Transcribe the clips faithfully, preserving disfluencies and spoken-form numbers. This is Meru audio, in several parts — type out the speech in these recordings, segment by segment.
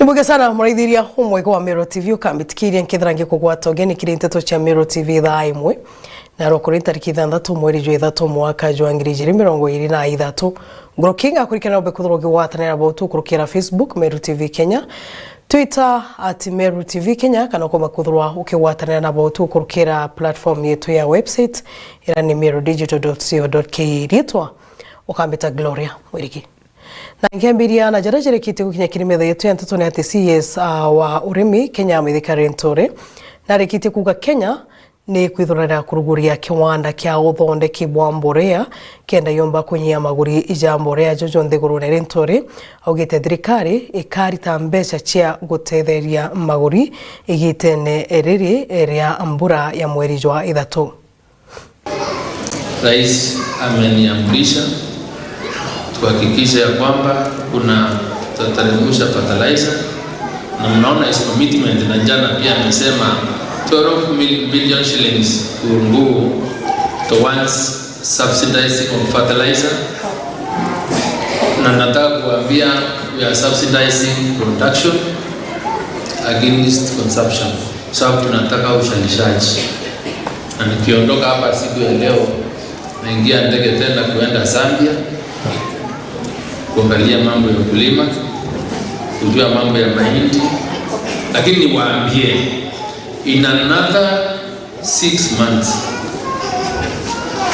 Mbuge sana muraithiria umwega wa Meru T V, ukambitikiria nkethira ngikugwata ugeni kiri nteto cia Meru T V thaa imwe. Na rukuri ntariki ithanthatu mweri jwa ithatu mwaka jwa ngiri ijiri mirongo iri na ithatu. Nguruki ngakurikirana umbe kwithirwa ukigwatanira na bo tu kurukira Facebook, Meru T V Kenya, Twitter at Meru T V Kenya, kana ukomba kwithirwa ukigwatanira na bo tu kurukira platform yetu ya website, ira ni meru digital dot co dot ke. Riitwa ukambita Gloria Mwirigi. Na nkiambiria na jaria jarekitie gukinya kiri metha yetu ya nteto ni ati C S, ah, wa urimi Kenya Mithika Linturi narekitie kuuga Kenya ni kwithurira kuruguria kiwanda kia uthondeki bwa mborea kenda yomba kunyia maguri ja mborea jojo nthigurune. Linturi augite thirikari ikarita mbeca cia gutetheria maguri igitene riri ria mbura ya mweri jwa ithatu. Rais ameniamrisha tuhakikishe ya kwamba kuna tutateremsha fertilizer, na mnaona his commitment, na jana pia amesema twelve mil-, billion shillings will go towards subsidizing of fertilizer, na nataka kuambia we are subsidizing production against consumption, sababu tunataka uzalishaji. Na nikiondoka hapa siku ya leo, naingia ndege tena kuenda Zambia, kuangalia mambo ya ukulima, kujua mambo ya mahindi. Lakini niwaambie, in another six months,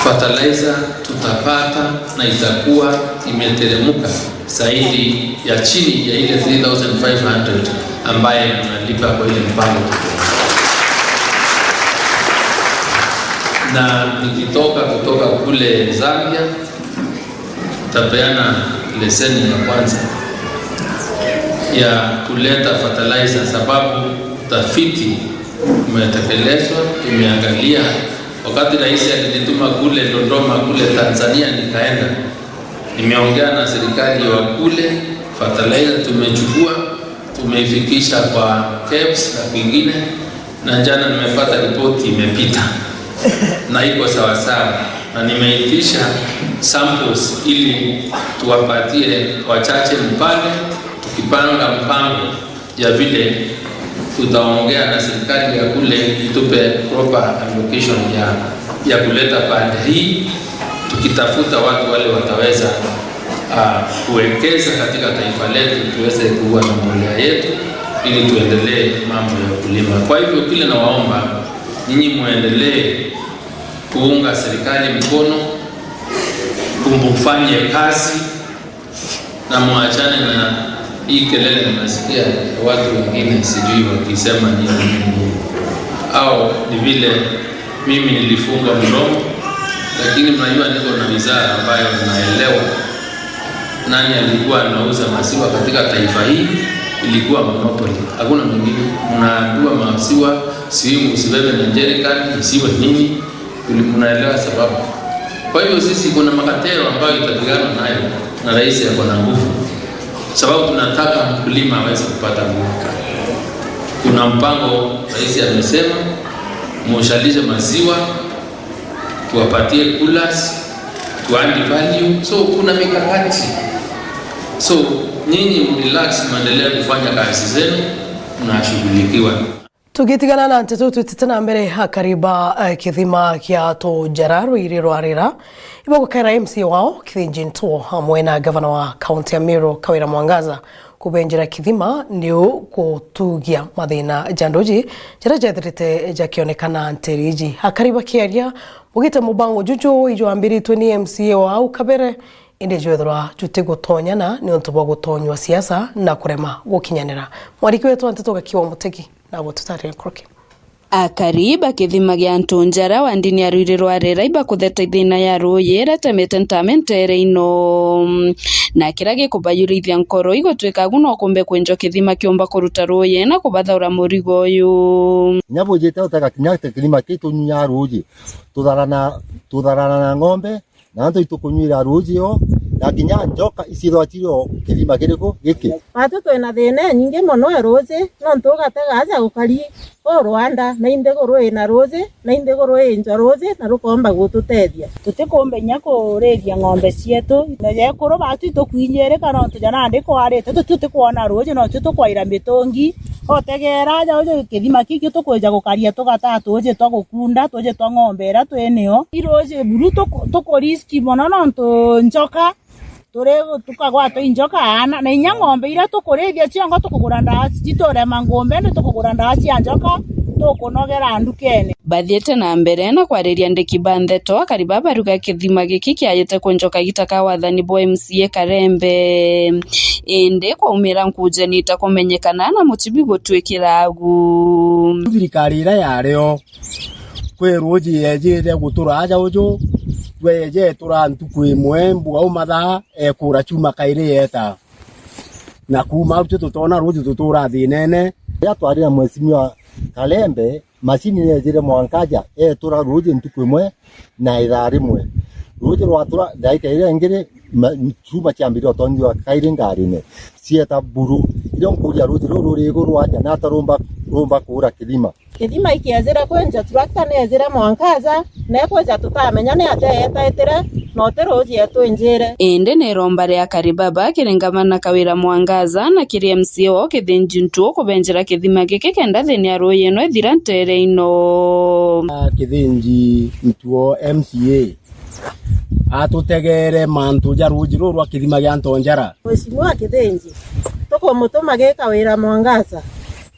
fertilizer tutapata na itakuwa imeteremuka zaidi ya chini ya ile three thousand five hundred ambaye tunalipa kwa ile mpango. Na nikitoka kutoka kule Zambia, tapeana leseni ya kwanza ya kuleta fertilizer, sababu utafiti umetekelezwa, tumeangalia. Wakati rais alinituma kule Dodoma, kule Tanzania, nikaenda, nimeongea na serikali wa kule, fertilizer tumechukua, tumeifikisha kwa KEBS na kwingine, na jana nimepata ripoti imepita na iko sawasawa, na nimeitisha samples ili tuwapatie wachache mpande, tukipanga mpango ya vile tutaongea na serikali ya kule itupe proper allocation ya, ya kuleta pande hii, tukitafuta watu wale wataweza, ah, kuwekeza katika taifa letu, tuweze kuwa na mbolea yetu ili tuendelee mambo ya ukulima. Kwa hivyo kile nawaomba nyinyi, muendelee kuunga serikali mkono, mfanye kazi, na muachane na hii kelele mnasikia ya watu wengine sijui wakisema nini, nini, nini. Au ni vile mimi nilifungwa mdomo, lakini mnajua niko na wizara ambayo naelewa nani alikuwa anauza maziwa katika taifa hii, ilikuwa monopoly. Hakuna mwingine. Mnaambiwa maziwa, sijui msibebe na jerrycan, isiwe nini. Uli-, mnaelewa sababu? Kwa hivyo sisi, kuna makatero ambayo itapigana nayo na rais ako na nguvu, sababu tunataka mkulima aweze kupata nguvu. Kuna mpango rais amesema, mushalishe maziwa, tuwapatie coolers, tuandi value. So kuna mikakati. So nyinyi mrelax, mwendelee kufanya kazi zenu, mnashughulikiwa. Tugitigana na nteto, twitite na mbere, akari ba, eh, kithima kia Tunjara rwiri rwa Rira ibagukera M C A wao Kithinji Ntuo amwe na gavana wa kaunti ya Meru Kawira Mwangaza kubenjera kithima niu gutugia mathina ja nduji jaria jethirite jakionekana ntiri iji. Akari bakiaria bugite mubango juju ijwambiritwe ni M C A wa au kabere, indi jwethirwa jutigutonyana niuntu bwa gutonywa siasa na kurema gukinyanira. Mwariki wetu wa nteto Gakiwa Mutegi nabo tutarire nkuruki. Akari ba kithima gia Ntunjara wa ndini ya rwiri rwa Rera ibakutheta ithina ya ruuji iria itemete ntame ntere ino, na kiria gikubayurithia nkoro igutwika agu no kumbe kwenjwa kithima kiumba kuruta ruuji na kubathaura murigo uyu. Kinya bujite utega kinya kithima kiu tunyuaga ruuji, tutharana, tutharana na ng'ombe, na antu itukunyuira ruuji o, Na kinya njoka iciithwa ciri o kithima kiriku giki? Batu twina thiina inyingi mono e ruuji, nontu ugatega aja gukari u rwanda, na inthiguru ina ruuji, na inthiguru i njo ruuji, na rukoomba gututethia. Tutikumba inya kuriithia ng'ombe cietu. Na yekuru batu itukwinyiirika, nontu ja nandi kwarite, tuti tutikwona ruuji, no tio tukwaira mitungi. Utegeera aja uju kithima kiki tukwija gukaria tugataa tuuji twa gukunda, tuuji twa ng'ombe iria twi nio. I ruuji buru tuku-, tukuriski mono, nontu njoka turi tukagwatwa i njoka aana, na inya ng'ombe iria tukuriithia ciongo tukugura ndawa, citurema ngumbe, ni tukugura ndawa cia njoka, tukunogera ndukene. Bathiite na mbere na kwariria ndiki ba ntheto, akari ba baruga kithima giki kiajite kunjoka gita ka wathani bwa M C A Karembe. Indi kwaumira nkujani itakumenyekana na mucibi gutwikira agu. Thirikari iria yario, kwi ruuji yejite gutura aja uju, rweje tura ntuku imwe, mbuga umathaa, ekura chuma kairi yeta. Na kuuma au tio tutona ruuji, tutura thiinene. Riria twari na Mheshimiwa Karembe, macini neejire mwanka aja, eetura ruuji ntuku imwe na ithaa rimwe. Ruuji rwatura, ndaika iria ingi ri, ma-, chuma ciambire utonyiwa kairi ngarine, cieta buru. Irio nkuuria ruuji ruu ruri iguru aja, nata rumba, rumba kuura kithima? Kithima ikiejire kwinja, tractor neejire mwanka aja, na ikwija tutamenya ni atia yetaitire, na uti ruuji etwinjire. Indi ni iromba ria akari baba kiri ngavana Kawira Mwangaza na kiri M C A wao Kithinji Ntuo kubenjera kithima giki kenda thiina ya ruuji ino ithira nteere ino. Kithinji Ntuo M C A atutegeere mantu ja ruuji ruu rwa kithima gia Ntonjara. Mheshimiwa Kithinji, tukumutuma gi Kawira Mwangaza,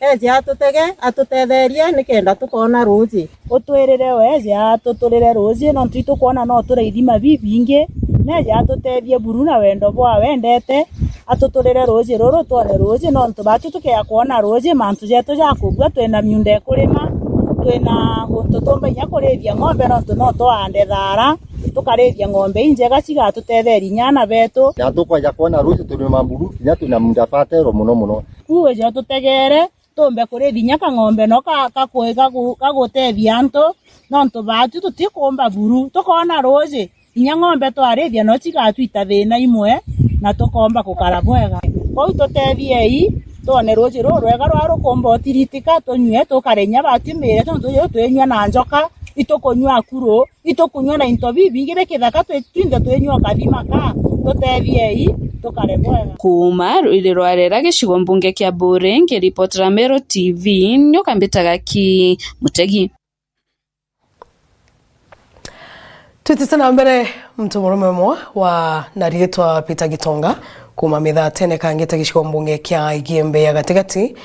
eeje atutege, atutetheerie nikenda tukoona ruuji. Utwirire weeje atuturire ruuji, nontu itukwona no turi ithima bibingi, neeje atutethie buru na wendo bwa wendete, atuturire ruuji ruru, twone ruuji, nontu batu tukea kwona ruuji, mantu jetu ja kubua, twina miunda ikurima, twina guntu tumba inya kuriithia ng'ombe, nontu no twaande thaara, tukariithia ng'ombe injega cigatutetheria inya aana betu. Na tukwaja kwona ruuji, turi mamburu, kinya twina muunda fatero mono mono. Kuuge ja tutegeere, tumbe kuriithia inya kang'ombe no ka, ka, ka, ka gutethia antu, nontu baatu tutikumba buru, tukoona ruuji, inya ng'ombe twariithia no cigatwita thiina imwe, na tukoomba gukara bwega. Kwou tutethiei, twone ruuji ruu rwega rwa rukumba utiritika, tunyue, tukare inya baatu miire, tontu tuju twinyua na njoka, itukunyua akuru, itukunyua na into bibingi bi kithaka, twi, twinthe twinyua kathima ka, tutethiei, tukare bwega. Kuuma ruiri rwa Rera, gicigo mbunge kia Buuri, nkiripotera Meru T V, nioka mbitaga ki Mutegi. Twitite na mbere, muntu murume umwe wa na riitwa Peter Gitonga, kuuma Mithatene kangite gicigo mbunge kia Igembe ya gatigati,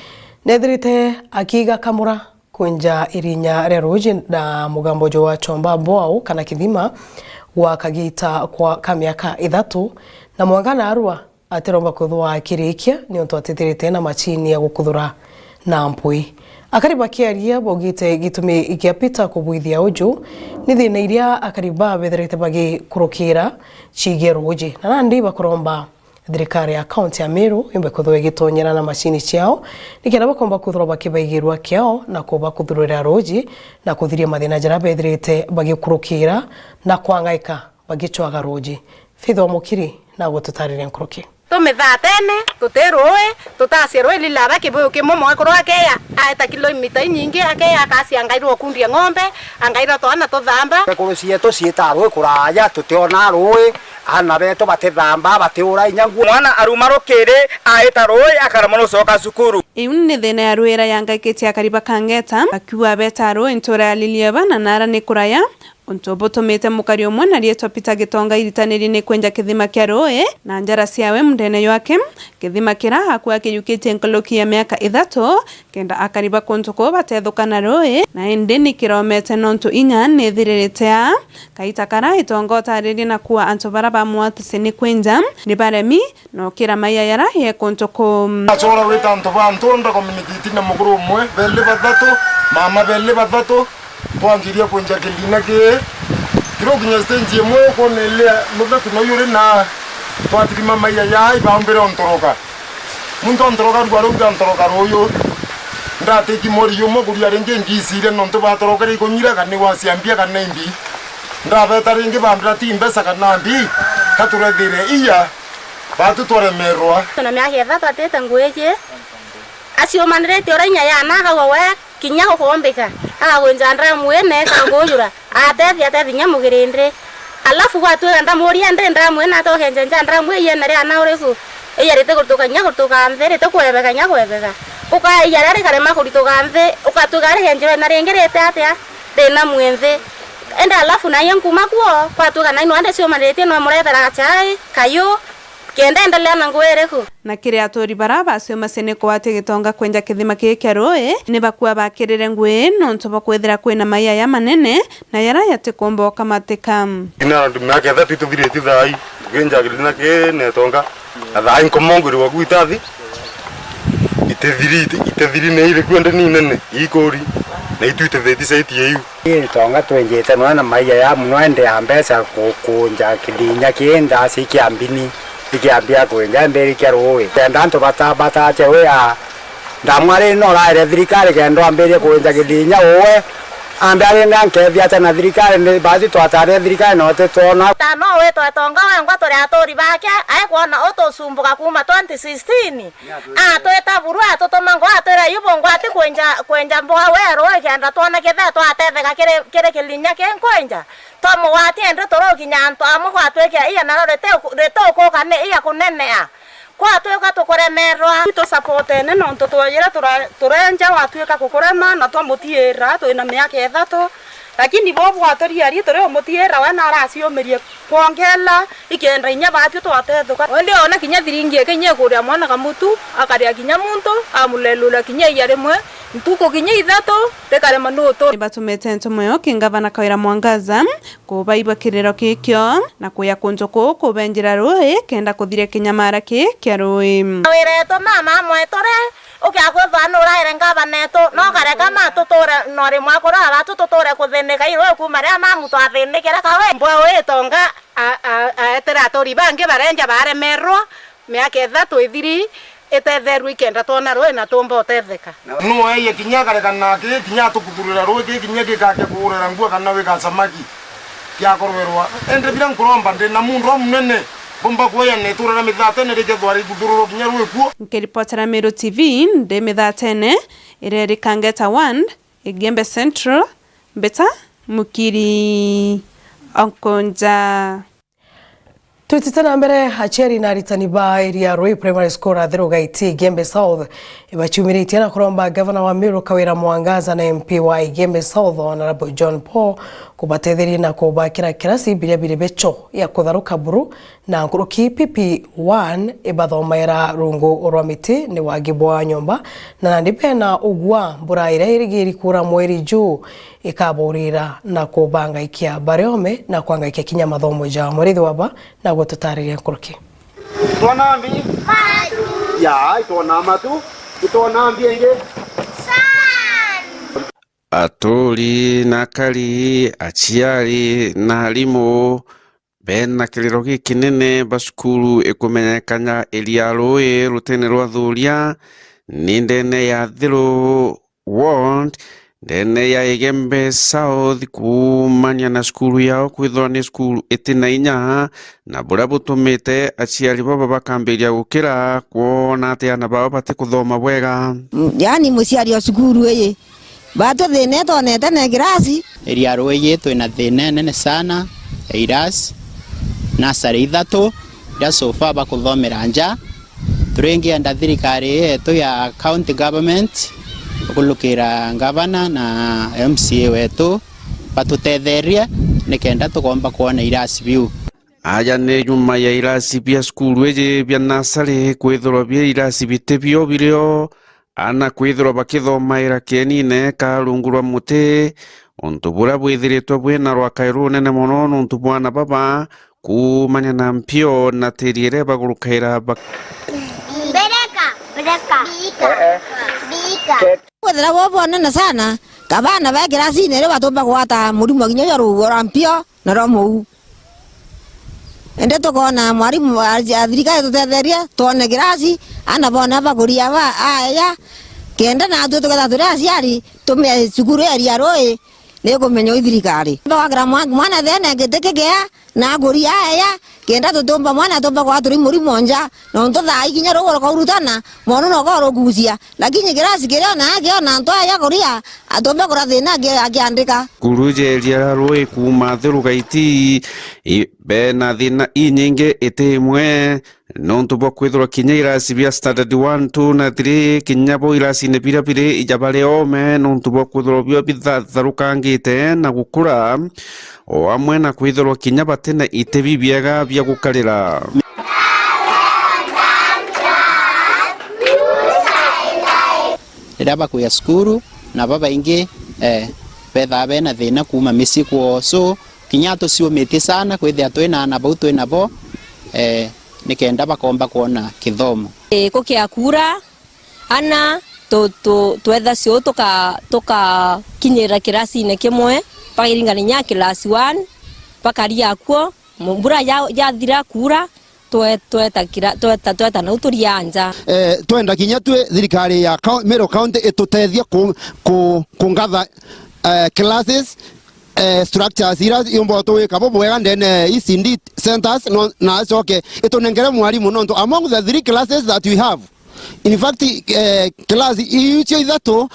neethirite akiiga kamura kwinja irinya ria ruuji na mugambo jwa Chomba Boau kana kithima gwa kagiita kwa, ka miaka ithatu, na mwanka naarua atiromba kwithwa akirikia niuntu atithirite na macini ya gukuthura na mpwi. Akari bakiaria baugite gitumi gia Peter kubwithia uju ni thiina iria akari baa bethirite bagikurukira ciigie ruuji, na nandi bakuromba thirikari ya kaunti ya Meru yumbe kwithirwa igitonyera na macini ciao, nikenda bakomba kwithirwa bakibaigirua kiao na kubakuthurira ruuji na kuthiria mathina jaria bethirite bagikurukira na kwangaika bagicwaga ruuji. Faith Omukiri na gututariria nkuruki. Tumithatene, tuti ruui, tutacia ruui lilaba kibuyu kimwe, mwekuru akeya, aeta kilomita inyingi, akeya akacia angairwa ukundia ng'ombe, angairwa twana tuthamba. Ekuru cietu ciita ruui kuraaja, tutiona ruui, aana betu batithamba, batiura inya nguo. Mwana aruma rukiri, aita ruui, akaremwa nucoka cukuru. Iu ni thiina ya ruui iria yangaikitie akari ba Kangeta, bakiuga beta ruui ntuura ya Lilieba na naara ni kuraya. Untu butumite mukari umwe na riitwa Peter Gitonga iritanirie ni kwenja kithima kia ruui na njara ciawe mundene jwake, kithima kira akua akiyukitie nkuruki ya miaka ithatu, kenda akari ba kuntu kuu batethuka na ruui, na indi ni kiromete nontu inya ni ithiririte aa. Kaita kara itonga utaririe na kuua antu bara bamwatise ni kwenja ni baremi, na ukira maiya yara ye kuntu kuu. Acora gwita antu ba Ntunda community na mukuru umwe, beli bathatu, mama beli bathatu, twanjirie kwenja kithima kii. Kirukinya stage imwe ukwona ilia muthatu na yuri na twatirima maiya ya ibaumbire ontoroka. Muntu ontoroka rua ruuga ontoroka ruuyu. Ndatiki mori yumwe kuria ringi ngiciria nontu batorokere ikunyira kana ni gwaciambia kana imbi. Ndabeta ringi bambira ti mbeca kana mbi. Ka turethire iya, baatu twaremerwa. Twina miaka ithatu atite ngugi iji, aciumaniritie uria inya yaana akauga we kinya gukumbika, agagwinja ndramu ii na ikangujura, atethia atethia kinya mugirindi. Alafu gwatuika ndamuria ndi ndramu ii na atokenja nja ndramu ii iene ria ana uriku? Iya ritikurituka kinya kurituka nthi, ritikwebeka kinya kwebeka. Uka iya riria rikarema kurituka nthi, ukatuika rikenjirwe na ringi rite atia? Rina mwi nthi. Indi alafu naye nkuma kuo, kwatuika nai nwa ndiciumaniritie nwa murethera gachai, kayu, kenda endelea na ngugi iriku? Na kiri aturi bara bacio macini kugwatia gitonga kwenja kithima kii kia rui, ni bakua bakirire ngugi nontu bwa kwithira kwina mai aya manene na yara yatikumba ukamatika. Ina andu miaka ithatu ituthiriti thaai, tukinja kithima kii na itonga, na thaai nkomongwirwa gwitathi, itithiri, itithiri ni iri kwende ni nene, ikuri, na itu itithiti saiti iu. Ii itonga twenjete mwana na maia ya muno ende ya mbeca ku-, kunja kithinya kii ndasi ikiambini, ikiambia kwinja mbiri kia rui. Kenda antu bata-, batache rui ya ndamwari no raire thirikari kenda ambirie kwinja kithinya uwe. Ambe ari nda nkethia ata na thirikari ni basi twatare thirikari no titwona. Ta no witwe itonga wengwa turi aturi bake, aikwona utusumbuka kuma twenty sixteen. Atwita buru, atutuma ngo, atwira, "Yu bungwati kwenja, kwenja mboga weru, ikenda twona kithe twatetheka kiri, kiri kilinya ki nkwenja." Twamugwatia indi turukinya antu amwe gwatwikira iya naro ritu-, ritukuka ni iya kunenea. Kwatwika tukuremerwa. Tusapotene nontu twajire tura-, turenja gwatwika kukurema na twamutiira twina miaka ithatu. Lakini bo bwaturiari turi umutiira we naraciumirie kwongela ikenda inya baatio twatethuka. Indi ona kinya thiringi iki inya ikuria mwana kamutu, akaria kinya muntu, amulelula kinya iya rimwe, ntuku kinya ithatu, rikarema nutu. Nibatumite ntumwa yo ki ngavana Kawira Mwangaza kubaigua kiriro kikio na kuya kuntu kuu kubenjira rui kenda kuthiria kinyamara ki kia rui. Kawira etu mama amwe turi Ukia kwithwa nuraire ngavana etu, no kareka ma tuture no rimwe akuru abatu tuture kuthinika irwe kuma ria mamu twathinikira kawe. Mbweu itonga a-, a-, aetere aturi bangi barenja baremerwa, miaka ithatu ithiri itetherue ikenda twona rui na tumba utetheka. Nueie kinya akareka naki kinya atukuthurira rui ki kinya gikake kuurira ngua kana wika samaki. Kiakorwerwa. Indi biria nkuromba ndi na mundo munene, mbumba kueya na itura na mithatene rikethwa rikuthururwa kinya rwikuo. Nkiripotera Meru T V, ndi mithatene iria iri Kangeta Ward, Igembe Central, Mbita Mukiri Onkonja. Twitite na mbere, aciari na aritani ba Iria Rui Primary School Rathiru Gaiti Igembe South ibaciumiritie na kuromba gavana wa Meru Kawira Mwangaza na M P wa Igembe South Honorable John Paul kubatetheria na kubakira kirasi biria biri bicho ya kutharuka buru na nkuruki P P one ibathomaira rungu rwa miti ni wagi bwa nyomba na nandi bena ugwa mbura iria irigiri kuura mweri juu ikaburira na kubangaikia bariome na kwangaikia kinya mathomo jao. Murithi waba na gututariria nkuruki. Twona mbi? Ya, itwona matu, itwona mbi ingi. Aturi na akari, aciari na arimu, bena kiriro gikinene ba cukuru ikumenyekana Iria Rui rutene rwa Thuria, ni ndene ya Thiru Ward, ndene ya Igembe South, kuumania na cukuru yao kwithirwa ni cukuru iti na inya, na buria butumite aciari baba bakambiria gukira kwona ati aana bao batikuthoma bwega. Mm, yaani muciari o cukuru iyi, batu thina itwonete na ikirasi. Iria Rui twina thina inene sana ya irasi, nasari ithatu, iria so far bakuthomera nja. Turingienda thirikari yetu ya county government, gukulukira ngavana na M C A wetu, batutetherie nikenda tukomba kwona irasi biu. Aja ni nyuma ya irasi bia cukuru iji bia nasari kwithirwa bia irasi biti bio birio, ana kwithirwa bakithomaira kienine ka rungu rwa muti, untu buria bwithiritwe bwina rwakai runene mono nuntu bwa ana baba kuumania na mpio na tiri iria bagurukaira ba- Bereka. Bereka. Bika. Bika. Kwithira bo bonene sana, ka bana ba kirasini rio batumba kugwata murimo kinya jwa ruuo rwa mpio na rwa muu. Indi tukoona mwarimu a, a thirikari tutetherie, twone kirasi, ana bone bakuria ba, aya, kenda natwe tukethira turi aciari, tumie cukuru ya Iria Rui, Ni kumenya ui thirikari. Bagwakira mwa-, mwana thene giti kigea, na aguri aeya, kenda tutumba mwana tumba kwa turi murimo nja, nontu thaa ii kinya rugo rukaurutana, mwana no gorugucia. Lakini kirasi kiria ona akiona antu aeya kuria, atumba kura thina aki-, akiandika. Kurujeria rui kuuma Thiru Gaiti, i-, bena thina inyingi iti imwe, nontu bwa kwithirwa kinya irasi bia standard one, two na three, kinya bo irasine biria biri ija bari oome, nontu bwa kwithirwa bio bithatharukangite na gukura, o amwe na kwithirwa kinya batena iti bibiega bia gukarira. Riria bakuya cukuru, na babaingi, eh, bethaa bena thina kuuma micii kwoo. So, kinya tuciumitie sana kwithia twina aana bau twina bo, eh, nikenda bakomba kwona kithomo. Ii, gukia kuura, ana tu-, tu-, twetha ciuu tuka-, tukakinyirira kirasine kimwe, bakairingania kinya class one, bakaria kuo, mu-, mbura ya-, yathira kuura, twe-, tweta kira-, tweta, tweta nau turia nja. Eh, twenda kinya twi thirikari ya kau-, Meru County itutethie ku-, ku-, kungatha, eh, classes, eh, structures iria iumba twika bubwega ndene E C D centers, no, na acoke itunengere mwarimu, nontu among the three classes that we have, in fact, eh, class iu cio ithatu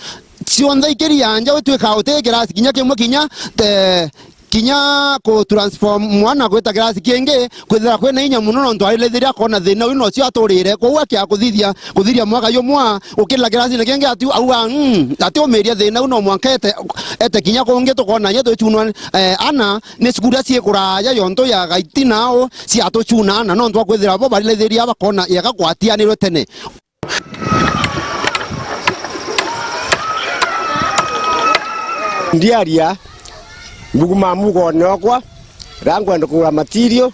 cionthe ikiria nja, utwika uti class kinya kimwe kinya, eh, kinya ku transform mwana gwita class kingi, kwithira kwina inya muno, nontu ailithiria akona thina uyu nocio aturire. Kwou akia kuthithia, kuthiria mwaka jumwe, ukirira kirasine kingi ati auga, "Mm, ati umiria thina u no mwanka ete, ete kinya kungi." Tukona inya twicunwa, eh, ana ni cukuru iria cii kuraya yontu ya Gaiti nao ciatucuna ana, nontu akwithira bo barilithiria bakona yega kwatianirwe tene. Ndiaria, mbuguma mugone okwa, riria nkwenda kugura material,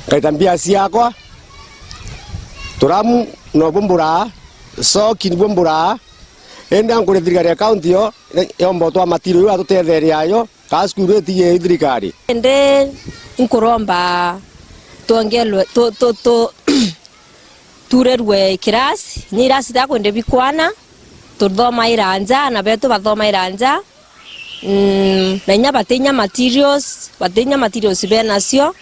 ngaita mbia ciakwa, turamu nobu mburaa, coki nibu mburaa, indi ankuria thirikari ya county yo, yomba utwa material iu atutetheria ayo, kaa cukuru itige i thirikari. Indi nkuromba twongerwe, tu-, tu-, tu-, turirwe kirasi, inya irasi itakwende bikwana, tuthomaira nja, aana betu bathomaira nja, mm, na inya batinya materials, batinya materials benacio.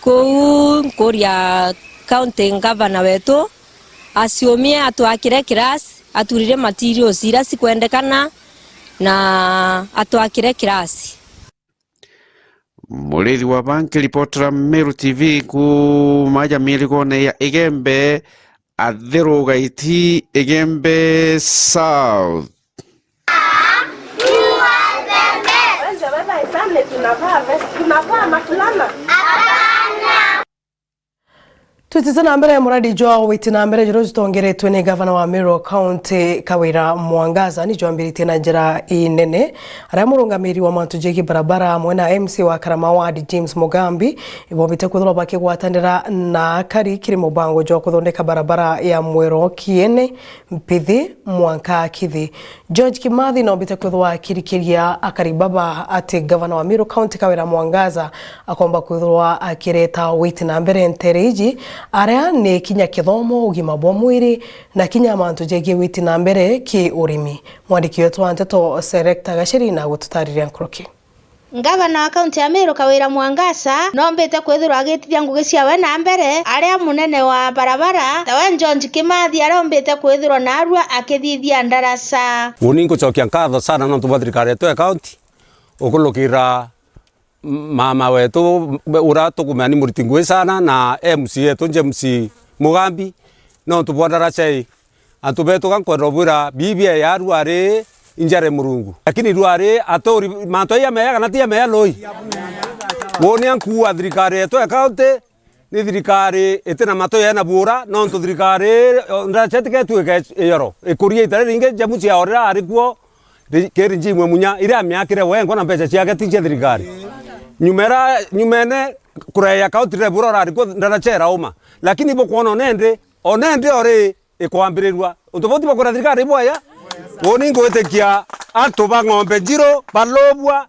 Kuu nkuria county governor wetu aciumie atwakire kirasi, aturire materials iria cikwendekana na atwakire kirasi. Murithi wa Banki, ripotera Meru T V kuuma ja mirigone ya Igembe, Athiru Gaiti, Igembe South. Twitite na mbere muradi jwa witi na mbere juria jutongeretwe ni gavana wa Meru County, Kawira Mwangaza, ni jwambiritie na njira inene, aria murungamiri wa mantu jegii barabara amwe na M C wa Karama Ward, James Mugambi, ibombite kwithirwa bakigwatanira na akari kiri mubango jwa kuthondeka barabara ya Mwero Kiene Mpithi mwanka Kithi. George Kimathi noombite kwithirwa akirikiria akari baba ati gavana wa Meru County Kawira Mwangaza akomba kwithirwa akireta witi na mbere nteere iji, aria ni kinya kithomo, ugima bwa mwiri, na kinya mantu jegii witi na mbere ki urimi. Mwandiki wetu wa nteto Selector Gacheri na gututariria nkuruki. Ngavana wa kaunti ya Meru Kawira Mwangaza noombite kwithirwa agitithia ngugi ciawe na mbere, aria munene wa barabara tawe George Kimathi aria ombite kwithirwa naarua akithithia ndaraca. Uuni ngucokia nkatho sana nontu bwa thirikari yetu ya kaunti, ukulukira mama wetu uria tukumenya ni muriti ngui sana na M C yetu James Mugambi, nontu bwa ndaraca ii. Antu betu ga nkwenda ubwira, Biblia ya rua ri injare Murungu. Lakini rua ri aturi, mantu ai ameya kana ti ameya lui? Woni ankuua thirikari yetu ya county, ni thirikari iti na matu yena buura, nontu thirikari, o, ndacetike ituike iyoro. Ikuria itare ringi, Jamusi ya orira ari kuo, ri-, kiri njimwe munya, iria ameakire wengwa na mbeca ciake ti cia thirikari. Nyumera, nyumene, kureya county rebura urari kuo, ndaracera uma. Lakini bukwona onendi, onendi ori, ikwambirirua. Untu buu ti bwa kwira thirikari ibwaya? Uuni ngwitikia antu ba ng'ombe njiru, ba Lobwa,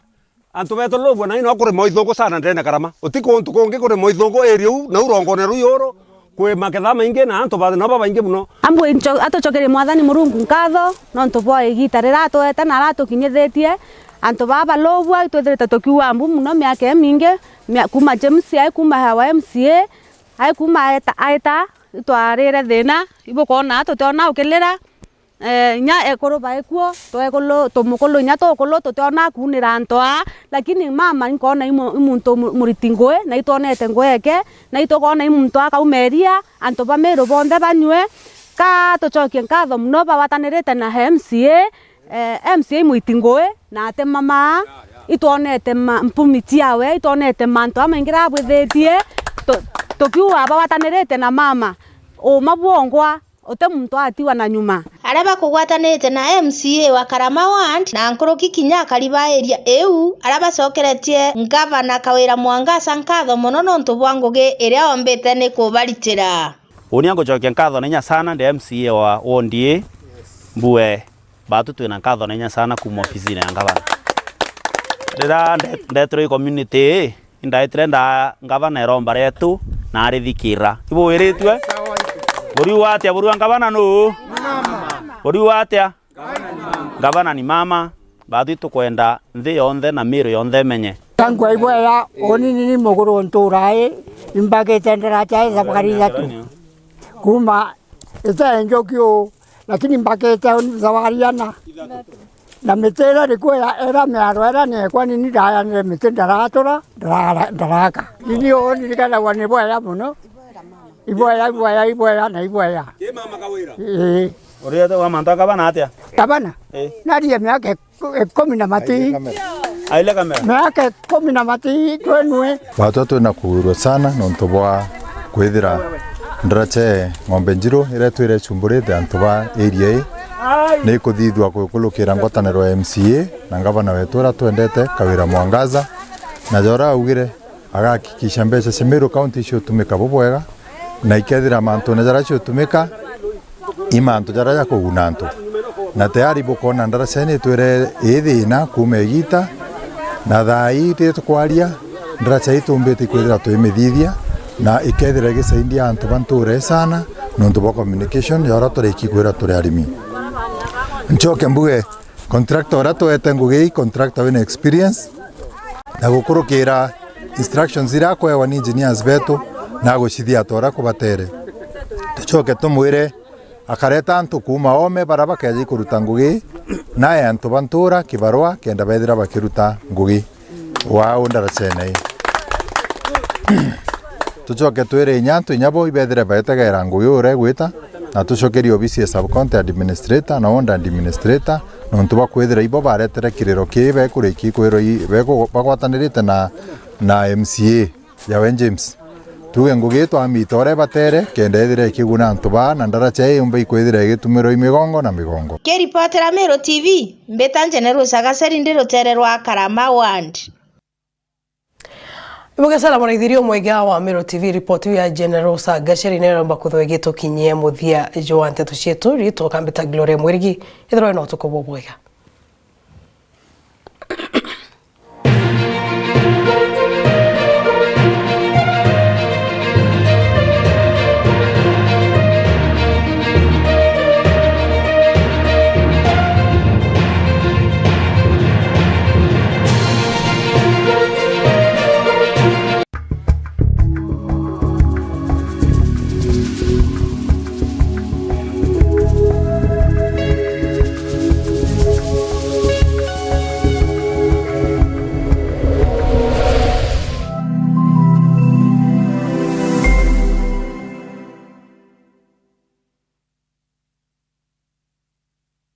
antu betu Lobwa, na ino kurima ithungu sana ndene Karama. Uti kuntu kungi kurima ithungu area uu, na urongone ruu yuru, kwi maketha maingi na antu ba, no babaingi muno. Ambwe ncho-, atucokerie Mwathani Murungu nkatho, nontu bwa igita riria atwete na aratukinyithitie. Antu baa balobua itwithirite tukiuga mbu mono miaka imingi, mia-, kuuma James ai kuuma wa M C A, ai kuuma aeta, aeta, itwarire thina, ibukwona tutiona ukilira, eh, inya ekuru baikuo, twekulu, tumukulu inya tukulu, tutiona kuunira antu aa, lakini mama inkwona i mu-, i muntu mu-, muriti ngui, na itwonete ngui eke, na itukwona i muntu akaumeria, antu ba Meru bonthe banyue, ka tucokie nkatho mono bagwatanirite na M C A, eh, M C A mwiti ngui, na ati mama, itwonete ma-, mpumi ciawe, itwonete mantu amaingi abwithitie, tu-, tukiuga bagwatanirite na mama, uma bwongwa, uti muntu atigwa na nyuma. Aria bakugwatanite na M C A wa Karama Ward na nkuruki kinya akari ba area iu, aria bacokeretie ngavana Kawira Mwangaza nkatho mono nontu bwa ngugi iria ombite ni kubaritira. Uni angucokia nkatho na inya sana ndi M C A wa ward ii, mbue. Baatu twina nkatho na inya sana kuuma ofisine ya ngavana. Riria nde-, ndetirwe i community ii, indaitire ndaa ngavana iromba rietu na arithikira. Ibuwiritue? Buriuga atia? Buriuga ngavana nuu? Buriuga atia? Ngavana ni mama. Baatu itukwenda nthi yonthe na Meru yonthe imenye. Tangwa ibwea, uni ni muguru ntuura ii, imbagite ndaraca ii thabari ithatu. Kuuma ite njoki uu, lakini mbakite uni thabari ana. Na miti iria rikwea, iria miaro iria niekwa nini ndayanire miti ndaratura, ndara-, ndaraka. Ini uu ndirikanagwa ni bwea mono. Ibwea, ibwea, ibwea na ibwea. Ki mama Kawira? Ii. Uriete wa mantu akabana atia? Kabana? Ii. Narie miaka ikumi na mati. Aile kamera. Miaka ikumi na mati twenue. Baatu twina kugwirua sana nontu bwa kwithira ndaraca ii Ng'ombe Njiru iria itwire icumburite antu ba area ii ni ikuthithua kwikulukira ngwataniro ya M C A na ngavana wetu uria twendete Kawira Mwangaza, na ja uria augire, agahakikisha mbeca cia Meru County ciutumika bubwega, na ikethira mantune jaria ciutumika, i mantu jaria jakuguna antu. Na tayari bukoona ndaraca ii ni itwire ii thina kuuma igiita, na thaa ii riri tukwaria, ndaraca ii tumbite ikwithira twimithithia, na ikethira igisaidia antu ba ntuura ii sana, nontu bwa communication ya uria turiki kwira turi arimi. Ncoke mbuge, contractor uria twete ngugi ii, contractor wina experience, na gukurukira instructions iria akwewa ni engineers betu, na agucithia ta uria kubatere. Tucoke tumwire akareta antu kuuma oome baria bakeeja ikuruta ngugi, nae antu ba ntuura kibarua kenda beethira bakiruta ngugi wao ndaracene ii. Tucoke twire inya antu inya bo ibeethire baetegeera ngugi uria igwita, na tucokerie obisi ya sub county administrator na ward administrator, nontu bwa kwithira ibo baretere kiriro kii bekurikia ikwirwa i-, beku-, bagwatanirite na, na M C A. Yawe James. Tuge ngugi ii twamita uria ibatere, kenda ithira ikiguna antu baa, na ndaraca ii yumba ikwithira igitumirwa i migongo na migongo. Kiripotera Meru T V, mbita Generosa Gaceri ndi rutere rwa Karama Ward. Ibugecera muraithiria umwega wa Meru T V, ripoti ya Generosa Gaceri niyo iromba kwithirwa igitukinyia muthia jwa nteto cietu, riitwa kambita Gloria Mwirigi, ithirwa na utuku bubwega.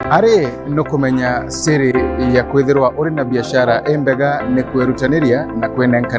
Ari nukumenya siri ya kwithirwa uri na biashara imbega ni kwirutaniria na kwinenkana.